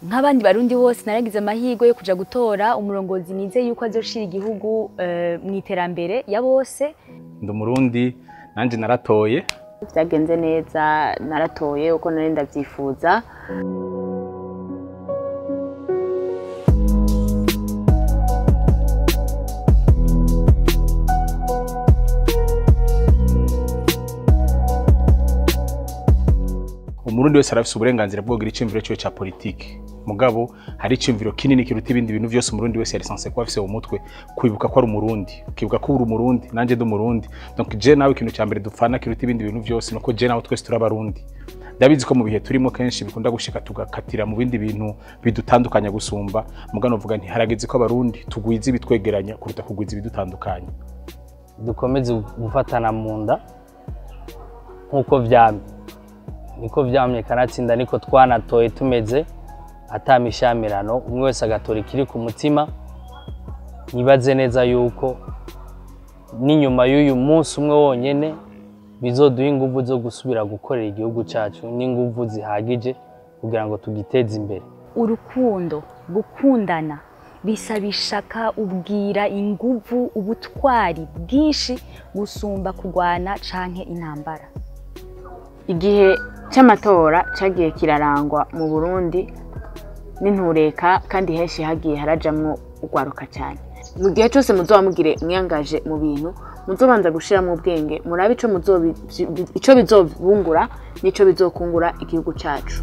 Nk'abandi barundi bose naragize amahirwe yo kuja gutora umurongozi nize yuko azoshira igihugu mu iterambere ya bose. Ndi umurundi nanje naratoye. Vyagenze neza, naratoye uko nari ndavyifuza. Umurundi wese arafise uburenganzira bwo kugira iciyumviro ciwe ca politike. Mugabo hari iciyumviro kinini kiruta ibindi bintu vyose umurundi wese yari censé kuba afise mu mutwe, kwibuka ko ari umurundi, ukibuka ko uri umurundi, nanje ndi umurundi. Donc je nawe ikintu ca mbere dupfana kiruta ibindi bintu vyose nuko je nawe twese turi abarundi. Ndabizi ko mu bihe turimo kenshi bikunda gushika tugakatira mu bindi bintu bidutandukanya gusumba, mugano uvuga nti harageze ko abarundi tugwiza ibitwegeranya kuruta kugwiza ibidutandukanya. Dukomeze gufatana mu nda nkuko vyamye. Niko vyamye kanatsinda, niko twanatoye tumeze atamishamirano, umwe wese agatora ikiri ku mutima. Nibaze neza yuko n'inyuma y'uyu munsi umwe wonyene bizoduha inguvu zo gusubira gukorera igihugu cacu n'inguvu zihagije kugira ngo tugiteze imbere. Urukundo, gukundana bisaba ishaka, ubwira, inguvu, ubutwari bwinshi gusumba kugwana canke intambara. Igihe c'amatora cagiye kirarangwa mu Burundi n'intureka, kandi henshi hagiye harajamwo ugwaruka cyane. Mu gihe cyose muzoba mugire mwiyangaje mu bintu, muzobanza gushiramo ubwenge, murabe ico bizobungura n'ico bizokungura igihugu cacu.